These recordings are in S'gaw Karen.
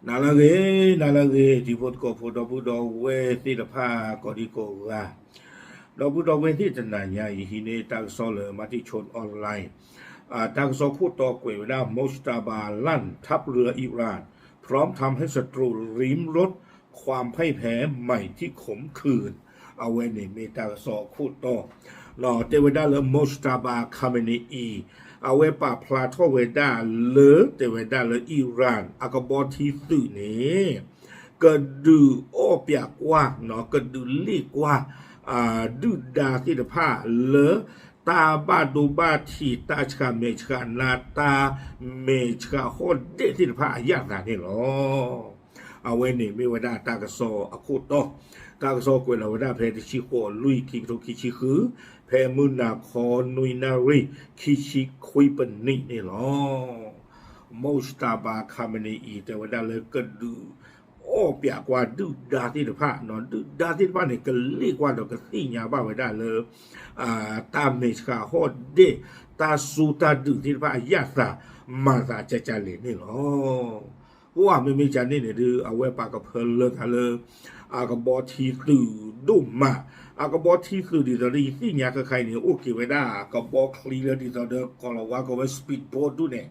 နၤလၢအဂ့ၤ, နၤလၢအဂ့ၤ, တံၤဖိသကိးဖိ ဒီပုၢ်ဒီဝဲၢ်သ့ၣ်တဖၣ် ကိးဒံကိးဂၤ, ဒီပုၢ်ဒီဝဲၢ်သ့ၣ်တနၤညါအံၤ ဟံးန့ၢ်တၢ်ကစီၣ်လၢ Matichon Online တၢ်ကစီၣ်ခိၣ်တီကွဲးဝဲဒၣ် Mojtaba ลั่น ทัพเรืออิหร่าน พร้อมทำให้ศัตรูริมรถความพ่ายแพ้ใหม่ที่ขมขื่น အဝဲန့ၣ်မ့ၢ်တၢ်ကစီၣ်အခိၣ်တီ, တဲဝဲဒၣ်လၢ Mojtaba Khamenei အံၤ အဝဲပာ်ဖျါထီၣ်ဝဲဒၣ်လၢ တဲဝဲဒၣ်လၢ Iran အကဘီထံသုးန့ၣ် ကဒုးအီၣ်ပၠးကွၢ်, ကဒုးလ့ၣ်ကွၢ် ဒုၣ်ဒါသ့ၣ်တဖၣ်လၢ တၢ်ဘၣ်ဒိဘၣ်ထံး တၢ်ဆှးမဲာ်ဆှးနါ တၢ်မဲာ်ဆှးဟီၣ်ဒ့ၣ်သ့ၣ်တဖၣ်အယၣ်သးန့ၣ်လီၤ. အဝဲန့ၣ်မ့ၢ်ဝဲဒၣ်တၢ်ကစီၣ်အခိၣ်တီ, တၢ်ကစီၣ်ကွဲးလီၤဝဲဒၣ်ဖဲတဆံဃိးလွံၢ် ခံကထိခံဆံဃု, ဖဲမုၢ်နၤခီနွံနၣ်ရံၣ် ခံဆံခွံပနံးန့ၣ်လီၤ. Mojtaba Khamenei အံၤ တဲဝဲဒၣ်လၢကဒုးအီၣ်ပၠးကွၢ်ဒုၣ်ဒါသ့ၣ်တဖၣ်, ဒုၣ်ဒါသ့ၣ်တဖၣ်န့ၣ် ကလ့ၣ်ကွၢ်ဒီးကသ့ၣ်ညါဘၣ်ဝဲဒၣ်လၢ တၢ်မဲာ်ဆှးဟီၣ်ဒ့ၣ် တၢ်စိတၢ်ဒုးသ့ၣ်တဖၣ်အယၣ်သး မၤသးကကလဲာ်န့ၣ်လီၤ. ပှၤမ့မ့ၢ်ကန့ၣ်န့ၣ်ဒုး အဝဲပာ်ကဖၢလၢသးလၢ အကဘီထံသုးဒိၣ်မး, အကဘီထံသုးဒ်သိးဒီးယသ့ၣ်ညါခဲခါအံၤန့ၣ် အိၣ်က့ၤဝဲဒၣ် ကဘီချံလၢဒ်သိးဒီး ကီၤလၤဝါကိးဝဲ speedboat ဒူၣ်န့ၣ်,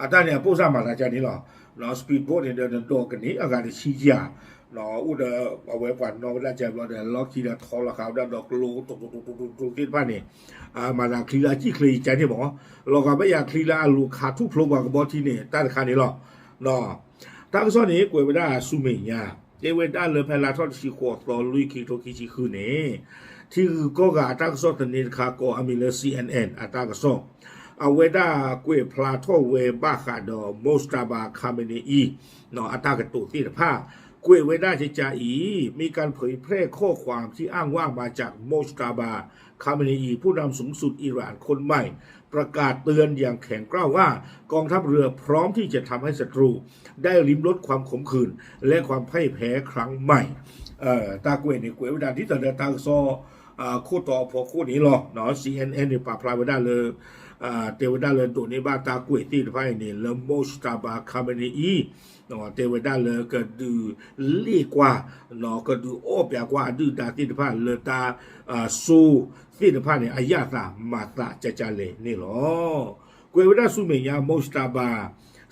အတၢ်န့ၣ် အပိၢ်စၢ်မၤသးကန့ၣ်လီၤ. speedboat န့ၣ်ဒီး နဒိးကန့ၢ်အဂၤတဆံယၤ, အိၣ်ဒီး အဝဲပှၤနီၣ်ဝဲဒၣ်ကဲဘျီဒီး လီၢ်ခံဒီးထီလီၤဃာ်ဝဲဒၣ်ဒီးကျိ တိတိတိတိတိတိသ့ၣ်တဖၣ်န့ၣ်, မၤသးချံလၢအစံၣ်ချ့ယကန့ၣ်မး, လီၤဂာ်ဘၣ်ယၤချံလၢအလိၤခးထူၣ်ဖျိပှၤကဘီထံန့ၣ် တၢ်တခါန့ၣ်လီၤ. တၢ်ကစီၣ်န့ၣ် ကွဲးဝဲဒၣ်ဆူမဲာ်ညါ, တဲဝဲဒၣ်လၢဖဲလါထီၣ်တဆံဃိးသီလွံၢ် ခံကထိခံဆံဃုန့ၣ်, ထံဂုၤကီၢ်ဂၤအတၢ်ကစီၣ်သန့တခါကိးအမံၤလၢ C N N အတၢ်ကစီၣ်, အဝဲဒၣ်ကွဲးဖျါထီၣ်ဝဲဘၣ်ဃးဒီး Mojtaba Khamenei အံၤ အတၢ်ကတိၤသ့ၣ်တဖၣ်, ကွဲးဝဲဒၣ်ကကအံၤ มีการเผยแพร่ข้อความที่อ้างว่ามาจาก Mojtaba Khamenei ผู้นำสูงสุดอิหร่านคนใหม่ ประกาศเตือนอย่างแข็งกร้าวว่ากองทัพเรือพร้อมที่จะทำให้ศัตรูได้ลิ้มรสความขมขื่นและความพ่ายแพ้ครั้งใหม่ တၢ်ကွဲးန့ၣ် ကွဲးဝဲဒၣ်ဒ်သိးဒီးတၢ်ကစီၣ် ခိၣ်တီအဖီခိၣ်န့ၣ်လီၤ. C N N န့ၣ် ပာ်ဖျါဝဲဒၣ်လၢ တဲဝဲဒၣ်လၢဒိးန့ၢ်ဘၣ်တၢ်ကွဲးသ့ၣ်တဖၣ်အံၤန့ၣ် လၢ Mojtaba Khamenei အံၤ တဲဝဲဒၣ်လၢကဒုးလ့ၣ်ကွၢ်, ကဒုးအီၣ်ပၠးကွၢ်အဒုၣ်ဒါသ့ၣ်တဖၣ်လၢတၢ်စိသ့ၣ်တဖၣ်န့ၣ် အယၣ်သးမၤသးကကလဲာ်န့ၣ်လီၤ. ကွဲးဝဲဒၣ်ဆူမဲာ်ညါ Mojtaba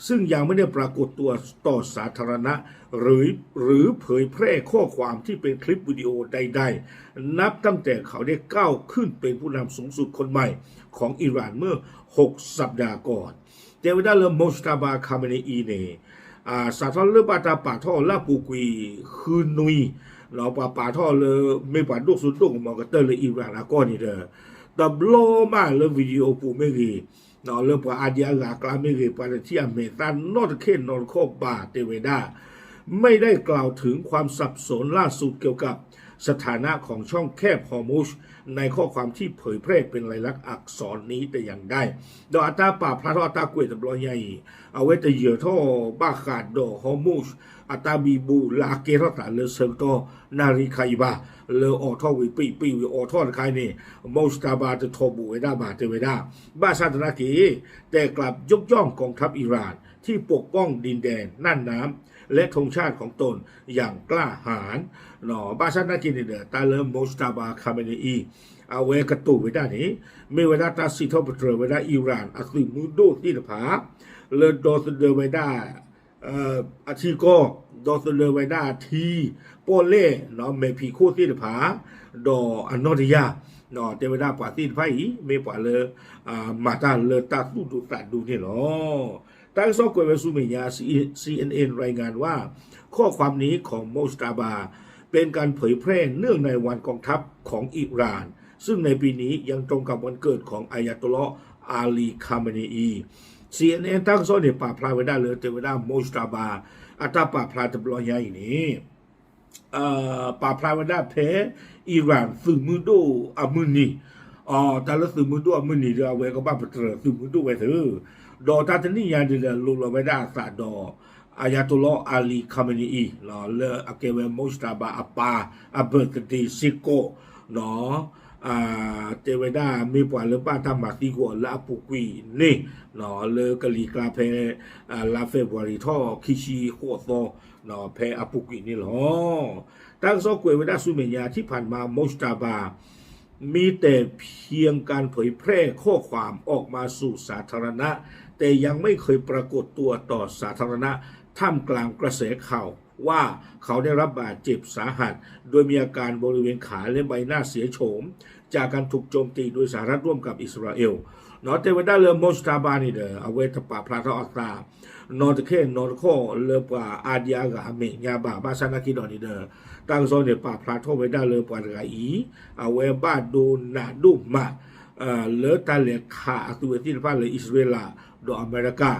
ซึ่งยังไม่ได้ปรากฏตัวต่อสาธารณะ หรือ หรือเผยแพร่ข้อความที่เป็นคลิปวิดีโอใดๆ นับตั้งแต่เขาได้ก้าวขึ้นเป็นผู้นำสูงสุดคนใหม่ของอิหร่านเมื่อหกสัปดาห์ก่อน တဲဝဲဒၣ်လၢ Mojtaba Khamenei အံၤန့ၣ် စးထီၣ်လၢဘၣ်တၢ်ပာ်ထီၣ်လၢအပူၤကွံာ်ဃုနွံ, ပှၤပာ်ထီၣ်လၢ မ့ၢ်ပှၤဒိၣ်စိဒိၣ်ကမီၤကတၢၢ်လၢ Iran အကီၢ်န့ၣ်ဒီး တဘျီမးလၢ video ပူၤမ့ၢ်ဂ့ၤ, လၢပှၤအါဒံအါဂၤအကျါမ့ၢ်ဂ့ၤ, ပှၤတထံၣ်အမဲာ်သၣ်နီတခ့ၣ်နီတခီၣ်ဘၣ် တဲဝဲဒၣ် ไม่ได้กล่าวถึงความสับสนล่าสุดเกี่ยวกับสถานะของช่องแคบ ฮอร์มุซ ในข้อความที่เผยแพร่เป็นลายลักษณ์อักษรนี้แต่อย่างใด ဒီးအတၢ်ပာ်ဖျါထီၣ်အတၢ်ကွဲးတဘျီညါအံၤ အဝဲတယၢၤထီၣ်ဘၣ်ဃးဒီး Hormuz အတၢ်ဘံဘူလၢအကဲထီၣ်သးလၢဆၢကတီၢ်နၣ်ရံၣ်ခါအံၤဘၣ်, လၢအိးထီၣ်ဝံၤပံးပံးဝံၤအိးထီၣ်တခါအံၤန့ၣ် Mojtaba တထီၣ်ဘူးဝဲဒၣ်ဘၣ် တဲဝဲဒၣ်, ဘၣ်ဆၣ်သနာ်က့ แต่กลับยกย่องกองทัพอิหร่านที่ปกป้องดินแดนน่านน้ำและธงชาติของตนอย่างกล้าหาญ ဘၣ်ဆၣ်သနာ်က့န့ၣ်ဒီး တၢ်လၢ Mojtaba Khamenei အံၤ အဝဲကတိၤဝဲဒၣ်န့ၣ် မ့ၢ်ဝဲဒၣ်တၢ်စံးထီၣ်ပတြၢၤဝဲဒၣ် Iran အသုးမုၢ်ဒိၣ်သ့ၣ်တဖၣ် လၢဒီသဒၢဝဲဒၣ် အထံကီၢ်, ဒီသဒၢဝဲဒၣ်အထံ, ပီၣ်လဲၣ်, မဲာ်ဖံးခိၣ်သ့ၣ်တဖၣ်, ဒီးအနီၢ်တယၢ်, တဲဝဲဒၣ်ပှၤသ့ၣ်တဖၣ်အံၤ မ့ၢ်ပှၤလၢ မၤတၢ်လၢတၢ်သူၣ်ဒူသးဒူန့ၣ်လီၤ. တၢ်ကစီၣ်ကွဲးဝဲဆူမဲာ်ညါ ซีเอ็นเอ็น รายงานว่า ข้อความนี้ของ Mojtaba เป็นการเผยแพร่เนื่องในวันกองทัพของอิหร่าน ซึ่งในปีนี้ยังตรงกับวันเกิดของอายาตุลลอฮ์อาลี คาเมเนอี ซีเอ็นเอ็น တၢ်ကစီၣ်န့ၣ် ပာ်ဖျါဝဲဒၣ်လၢ တဲဝဲဒၣ် Mojtaba အတၢ်ပာ်ဖျါတဘျီညါအံၤန့ၣ် ပာ်ဖျါဝဲဒၣ်ဖဲ Iran သုးမုၢ်ဒိၣ်အမုၢ်နံၤ, တၢ်လၢသုးမုၢ်ဒိၣ်အမုၢ်နံၤဒီး အဝဲကဘၣ်ပတြၢၤသုးမုၢ်ဒိၣ်ဝဲသု, ဒီးတၢ်တနံၣ်ညါဒ်လဲၣ် လိၤလီၤဝဲဒၣ်အသးဒီး Ayatollah Ali Khamenei လၢအကဲဝဲ Mojtaba အပၢ်အ birthday စ့ၢ်ကီး, တဲဝဲဒၣ်မ့ၢ်ပှၤလၢဘၣ်တၢ်မၤသံကွံာ်အီၤလၢအပူၤကွံာ်န့ၣ် လၢကလံၤကျါဖဲ လါ February ထီၣ်ခံဆံဃိးသီ ဖဲအပူၤကွံာ်န့ၣ်လီၤ. တၢ်ကစီၣ်ကွဲးဝဲဒၣ်ဆူမဲာ်ညါ ที่ผ่านมา Mojtaba มีแต่เพียงการเผยแพร่ข้อความออกมาสู่สาธารณะ แต่ยังไม่เคยปรากฏตัวต่อสาธารณะ ท่ามกลางกระแสข่าวว่าเขาได้รับบาดเจ็บสาหัส โดยมีอาการบริเวณขาและใบหน้าเสียโฉม จากการถูกโจมตีโดยสหรัฐร่วมกับอิสราเอล တဲဝဲဒၣ်လၢ Mojtaba န့ၣ်ဒီး အဝဲတပာ်ဖျါထီၣ်အသး နီတခဲနီတခီၣ်လၢပှၤအါဒံအါဂၤအမဲာ်ညါဘၣ် ဘၣ်ဆၣ်သနာ်က့ဒီးန့ၣ်ဒီး တၢ်ကစီၣ်န့ၣ်ပာ်ဖျါထီၣ်ဝဲဒၣ်လၢပှၤတဂၤအံၤ အဝဲဘၣ်ဒိနးဒိၣ်မး လၢတၢ်လဲၤခးအသုဝဲသ့ၣ်တဖၣ်လၢအံၣ်စရ့လး ဒီးအမဲရကၤ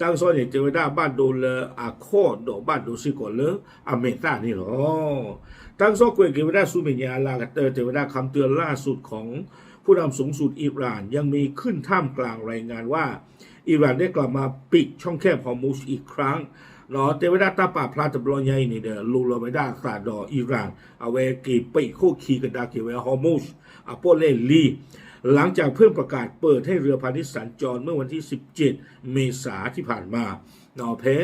တၢ်ကစီၣ်န့ၣ် တဲဝဲဒၣ်ဘၣ်ဒိလၢအခီၣ်ဒီးဘၣ်ဒိစ့ၢ်ကီးလၢအမဲာ်သၣ်န့ၣ်လီၤ. တၢ်ကစီၣ်ကွဲးက့ၤဝဲဒၣ်ဆူမဲာ်ညါအလၤကတၢၢ် တဲဝဲဒၣ် คำเตือนล่าสุดของผู้นำสูงสุดอิหร่านยังมีขึ้นท่ามกลางรายงานว่าอิหร่านได้กลับมาปิดช่องแคบฮอร์มุซอีกครั้ง တဲဝဲဒၣ်တၢ်ပာ်ဖျါတဘျီညါအံၤန့ၣ်ဒီး လိၤလီၤဝဲဒၣ်အသးဒီး Iran အဝဲက့ၤပိတ်ခိၣ်ခံကဒါက့ၤဝဲ Hormuz အပီၣ်လဲၣ်လံ หลังจากเพิ่งประกาศเปิดให้เรือพาณิชย์สัญจรเมื่อวันที่ สิบเจ็ด เมษาที่ผ่านมา ဖဲ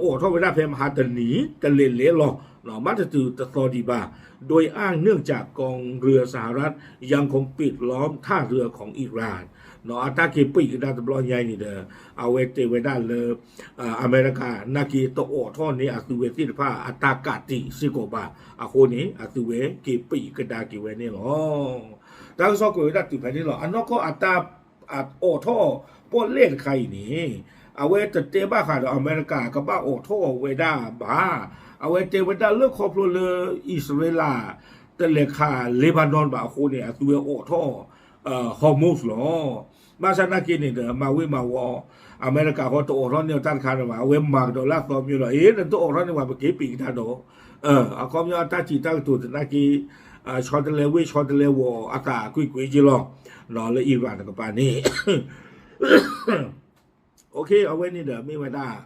အိးထီၣ်ဝဲဒၣ်ဖဲမဟါတနံၤ တလဲၤလဲၤလီၤ မ့ၢ်တတုၤတသီဒံးဘၣ် โดยอ้างเนื่องจากกองเรือสหรัฐยังคงปิดล้อมท่าเรือของอิหร่าน အတၢ်က့ၤပိတ်ကဒါတဘျီညါအံၤန့ၣ်ဒီး အဝဲတဲဝဲဒၣ်လၢ အမဲရကၤ နာ်က့တအိးထီၣ်န့ၢ်အသုဝဲသ့ၣ်တဖၣ်အတၢ်ကးတံာ်စ့ၢ်ကီးဘၣ် အဃိန့ၣ် အသုဝဲက့ၤပိတ်ကဒါက့ၤဝဲန့ၣ်လီၤ. တၢ်ကစီၣ်ကွဲးဝဲဒၣ်တုၤဖဲန့ၣ်လီၤ. အနီၢ်ကီၢ်အတၢ် အအိးထီၣ်ပီၣ်လဲၣ်တခါအံၤန့ၣ် အဝဲတတဲဘၣ်ဃးဒီးအမဲရကၤကဘၣ်အိးထီၣ်ဝဲဒၣ်ဘၣ်. အဝဲတဲဝဲဒၣ်လၢခီဖျိလၢအံၣ်စရ့လး တလဲၤခး Lebanon ဘၣ်အဃိန့ၣ် အသုဝဲအိးထီၣ် Hormuz လီၤ. ဘၣ်ဆၣ်သနာ်က့န့ၣ်ဒီး မၤဝ့ၤမၤဝီၤ အမဲရကၤဃီတအိးထီၣ်န့ၢ်အီၤတၢ်တခါန့ၣ်ဘၣ်. အဝဲမၤကဒီးလၢအသီမ့ၢ်လီၤ. အ့ နတအိးထီၣ်န့ၢ်ဝဲ ပက့ၤပံးကဒါဒီး အခီပညီအတၢ်စံးတၢ်ကတိၤသနာ်က့ ဆီတလဲဝ့ၢ်ဆီတလဲဝီၤအသးကွ့ၢ်ကွ့ၢ်က့လီၤ လၢ Iran တကပၤန့ၣ် အဝဲန့ၣ်ဒီးမ့ၢ်ဝဲဒၣ်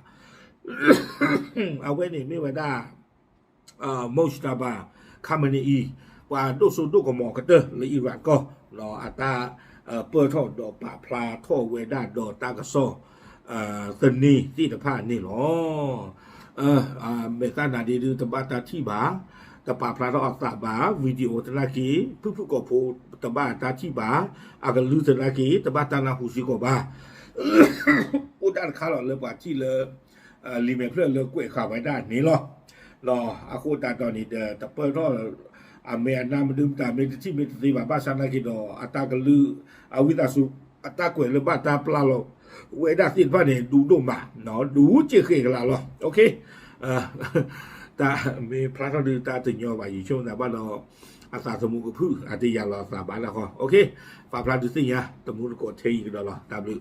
အဝဲန့ၣ်မ့ၢ်ဝဲဒၣ် Mojtaba Khamenei ပှၤဒိၣ်စိဒိၣ်ကမီၤကတၢၢ်လၢ Iran ကီၢ် အတၢ်ပၢၢ်ထီၣ်ဒီးပာ်ဖျါထီၣ်ဝဲဒၣ်ဒီးတၢ်ကစီၣ် သန့ၤသ့ၣ်တဖၣ်န့ၣ်လီၤ. မဲာ်သၣ်နၤဒ့ဒုတဘၣ်တၢ်ထံၣ်ဘၣ်, တပာ်ဖျါထီၣ်အသးဘၣ်, video သနာ်က့ ဖုၣ်ဖုၣ်ကိာ်ဖိတဘၣ်တၢ်ထံၣ်ဘၣ်, အကလုၢ်သနာ်က့ တဘၣ်တၢ်နၢ်ဟူစ့ၢ်ကီးဘၣ်. အိၣ်ဒၣ်တခါလီၤလၢပှၤထံၣ်လၢ လံာ်မဲာ်ဖျၢၣ်လၢကွဲးဃာ်ဝဲဒၣ်န့ၣ်လီၤ. အဃိသတးဒီးန့ၣ်ဒီး တပၢၢ်ထီၣ် အမဲာ်အနါမဒုမတၤမ့ၢ်တထံၣ်မ့ၢ်တသ့ဘၣ် ဘၣ်ဆၣ်သနာ်က့ဒီး အတၢ်ကလုၢ် အဝံသးစူၤ အတၢ်ကွဲးလၢဘၣ်တၢ်ပျၢ်လီၤဝဲဒၣ်သ့ၣ်တဖၣ်န့ၣ် ဒူဒိၣ်မး, ဒူစ့ၢ်ကီးကလးလီၤ. တၢ်မ့ၢ်ဖျါထီၣ်ဒုးတၢ်တညီဘၣ် ယဆိကမိၣ်သးဘၣ်ဒီး အသးသမူကဖုၣ် အတယာ်လီၤအသးဘၣ်နၢ်ဃီ. ပာ်ဖျါဒုးသ့ၣ်ညါ တမူတကိးထဲအံၤကဒီးလီၤ. တၢ်ဘျုး